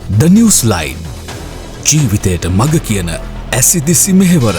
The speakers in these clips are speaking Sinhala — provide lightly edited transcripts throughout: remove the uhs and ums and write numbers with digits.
The News Line, ජීවිතයට මඟ කියන ඇසිදිසි මෙහෙවර.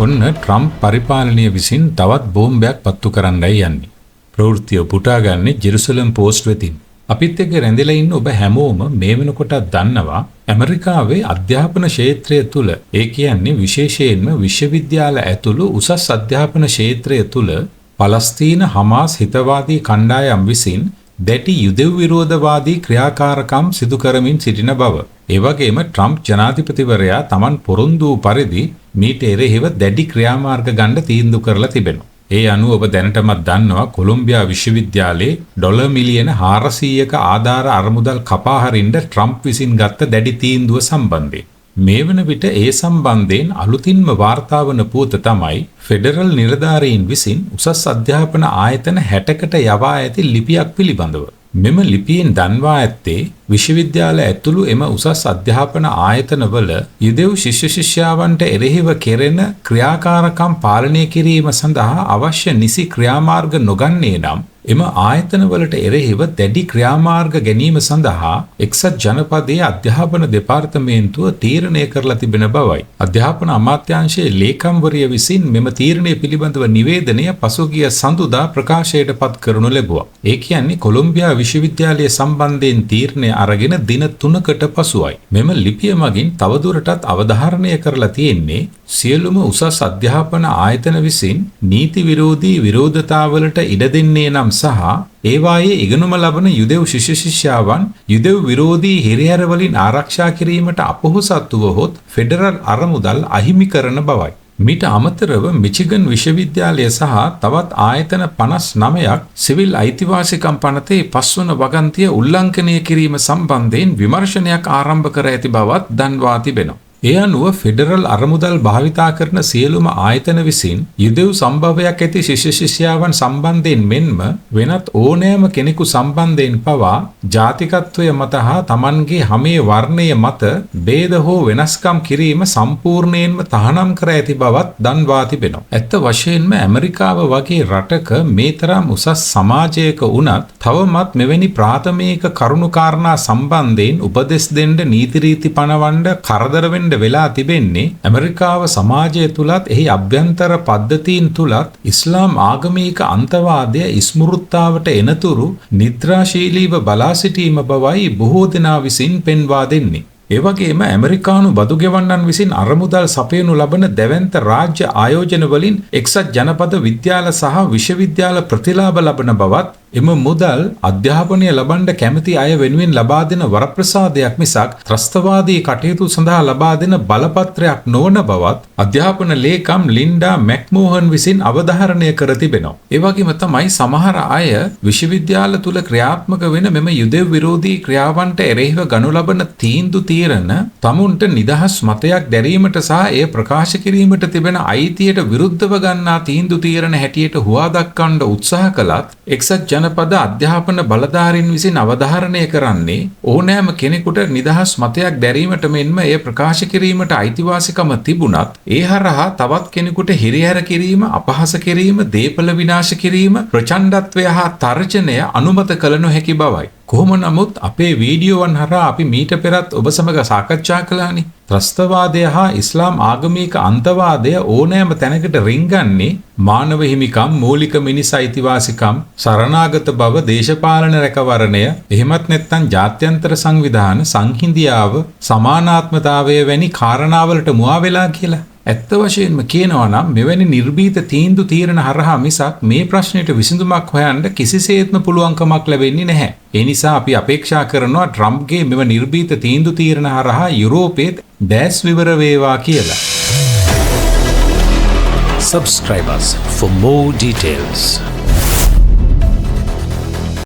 ඔන්න ට්‍රම්ප් පරිපාලනය විසින් තවත් බෝම්බයක් පත්තු කරන්නයි යන්නේ. ප්‍රවෘත්තිය උපුටා ගන්නේ ජෙරුසලම් පෝස්ට් වෙතින්. අපිත් එක්ක රැඳිලා ඉන්න ඔබ හැමෝම මේ වෙනකොටත් දන්නවා, ඇමරිකාවේ අධ්‍යාපන ක්ෂේත්‍රය තුල, ඒ කියන්නේ විශේෂයෙන්ම විශ්වවිද්‍යාල ඇතුළු උසස් අධ්‍යාපන ක්ෂේත්‍රය තුල, පලස්තීන හමාස් හිතවාදී කණ්ඩායම් විසින් දැඩි යුදෙව් විරෝධවාදී ක්‍රියාකාරකම් සිදු කරමින් සිටින බව. ඒ වගේම ට්‍රම්ප් ජනාධිපතිවරයා තමන් පොරොන්දු වූ පරිදි මීට එරෙහිව දැඩි ක්‍රියාමාර්ග ගන්න තීන්දුව කරලා තිබෙනවා. ඒ අනුව ඔබ දැනටමත් දන්නවා, කොලොම්බියා විශ්වවිද්‍යාලයේ ඩොලර් මිලියන 400ක ආධාර අරමුදල් කපා හරින්න ට්‍රම්ප් විසින් ගත්ත දැඩි තීන්දුව සම්බන්ධයෙන්. මේ වන විට ඒ සම්බන්ධයෙන් අලුතින්ම වාර්තා වන පුවත තමයි ෆෙඩරල් නිලධාරීන් විසින් උසස් අධ්‍යාපන ආයතන 60කට යවා ඇති ලිපියක් පිළිබඳව. මෙම ලිපියෙන් දන්වා ඇත්තේ විශ්වවිද්‍යාල ඇතුළු එම උසස් අධ්‍යාපන ආයතනවල යුදෙව් ශිෂ්‍ය ශිෂ්‍යාවන්ට එරෙහිව කෙරෙන ක්‍රියාකාරකම් පාලනය කිරීම සඳහා අවශ්‍ය නිසි ක්‍රියාමාර්ග නොගන්නේ නම්, එම ආයතනවලට එරෙහිව දැඩි ක්‍රියාමාර්ග ගැනීම සඳහා එක්සත් ජනපදයේ අධ්‍යාපන දෙපාර්තමේන්තුව තීරණය කරලා තිබෙන බවයි. අධ්‍යාපන අමාත්‍යාංශයේ ලේකම්වරිය විසින් මෙම තීරණය පිළිබඳව නිවේදනය පසුගිය සඳුදා ප්‍රකාශයට පත් කරනු ලැබුවා. ඒ කියන්නේ කොලොම්බියා විශ්වවිද්‍යාලය සම්බන්ධයෙන් තීරණය අරගෙන දින 3කට පසුවයි. මෙම ලිපිය මගින් තවදුරටත් අවධාරණය කරලා තියෙන්නේ සියලුම උසස් අධ්‍යාපන ආයතන විසින් නීති විරෝධී විරෝධතාවලට ඉඩ දෙන්නේ නම් සහ ඒවායේ ඉගෙනුම ලබන යුදෙව් ශිෂ්‍ය ශිෂ්‍යාවන් යුදෙව් විරෝධී හිරිහැර වලින් ආරක්ෂා කිරීමට අපොහොසත් වුවහොත් ෆෙඩරල් අරමුදල් අහිමි කරන බවයි. මීට අමතරව මිචිගන් විශ්වවිද්‍යාලය සහ තවත් ආයතන 59ක් සිවිල් අයිතිවාසිකම් පනතේ පස්වන වගන්තිය උල්ලංඝනය කිරීම සම්බන්ධයෙන් විමර්ශනයක් ආරම්භ කර ඇති බවත් දන්වා තිබෙනවා. ඒ අනුව ෆෙඩරල් අරමුදල් භාවිතා කරන සියලුම ආයතන විසින් යුදෙව් සම්භවයක් ඇති ශිෂ්‍ය ශිෂ්‍යාවන් සම්බන්ධයෙන් මෙන්ම වෙනත් ඕනෑම කෙනෙකු සම්බන්ධයෙන් පවා ජාතිකත්වය මත හා තමන්ගේ හමේ වර්ණය මත භේද හෝ වෙනස්කම් කිරීම සම්පූර්ණයෙන්ම තහනම් කර ඇති බවත් දන්වා තිබෙනවා. ඇත්ත වශයෙන්ම ඇමරිකාව වගේ රටක මේ තරම් උසස් සමාජයක වුණත් තවමත් මෙවැනි ප්‍රාථමික කරුණු කාරණා සම්බන්ධයෙන් උපදෙස් දෙන්න, නීති රීති පනවන්න කරදර වෙන්න වෙලා තිබෙන්නේ ඇමරිකාව සමාජය තුලත් එහි අභ්‍යන්තර පද්ධතීන් තුලත් ඉස්ලාම් ආගමික අන්තවාදය ඉස්මෘත්තාවට එනතුරු නිද්‍රාශීලීව බලා සිටීම බවයි බොහෝ දෙනා විසින් පෙන්වා දෙන්නේ. ඒ වගේම ඇමරිකානු බදු ගෙවන්නන් විසින් අරමුදල් සපයනු ලබන දැවැන්ත රාජ්‍ය ආයෝජන වලින් එක්සත් ජනපද විද්‍යාල සහ විශ්වවිද්‍යාල ප්‍රතිලාභ ලබන බවත්, එම මුදල් අධ්‍යාපනය ලබන්න කැමති අය වෙනුවෙන් ලබා දෙන වරප්‍රසාදයක් මිසක් ත්‍රස්තවාදී කටයුතු සඳහා ලබා දෙන බලපත්‍රයක් නොවන බවත් අධ්‍යාපන ලේකම් ලින්ඩා මැක්මෝහන් විසින් අවධාරණය කර තිබෙනවා. ඒ වගේම තමයි සමහර අය විශ්වවිද්‍යාල තුල ක්‍රියාත්මක වෙන මෙම යුදෙව් විරෝධී ක්‍රියාවන්ට එරෙහිව ගනු ලබන තීන්දුව තීරණ තමුන්ට නිදහස් මතයක් දැරීමට සහ එය ප්‍රකාශ කිරීමට තිබෙන අයිතියට විරුද්ධව ගන්නා තීන්දුව තීරණ හැටියට හුවා දක්වන්න උත්සාහ කළත්, එක්සත් ජනපද අධ්‍යාපන බලධාරීන් විසින් අවධාරණය කරන්නේ ඕනෑම කෙනෙකුට නිදහස් මතයක් දැරීමට මෙන්ම එය ප්‍රකාශ කිරීමට අයිතිවාසිකම තිබුණත්, ඒ හරහා තවත් කෙනෙකුට හිරිහැර කිරීම, අපහාස කිරීම, දේපළ විනාශ කිරීම, ප්‍රචණ්ඩත්වය හා තර්ජනය අනුමත කළ නොහැකි බවයි. කොහොම නමුත් අපේ වීඩියෝවන් හරහා අපි මීට පෙරත් ඔබ සමග සාකච්ඡා කළානේ. ත්‍රස්තවාදය හා ඉස්ලාම් ආගමික අන්තවාදය ඕනෑම තැනකට රිංගන්නේ මානව හිමිකම්, මූලික මිනිස් අයිතිවාසිකම්, සරණාගත බව, දේශපාලන රැකවරණය, එහෙමත් නැත්නම් ජාත්‍යන්තර සංවිධාන, සංහිඳියාව, සමානාත්මතාවය වැනි කාරණාවලට මුවා වෙලා කියලා. ඇත්ත වශයෙන්ම කියනවා නම් මෙවැනි නිර්භීත තීන්දුව තීරණ හරහා මිසක් මේ ප්‍රශ්නෙට විසඳුමක් හොයන්න කිසිසේත්ම පුළුවන්කමක් ලැබෙන්නේ නැහැ. ඒ නිසා අපි අපේක්ෂා කරනවා ට්‍රම්ප්ගේ මෙම නිර්භීත තීන්දුව තීරණ හරහා යුරෝපයේත් දෑස් විවර වේවා කියලා. Subscribe us for more details.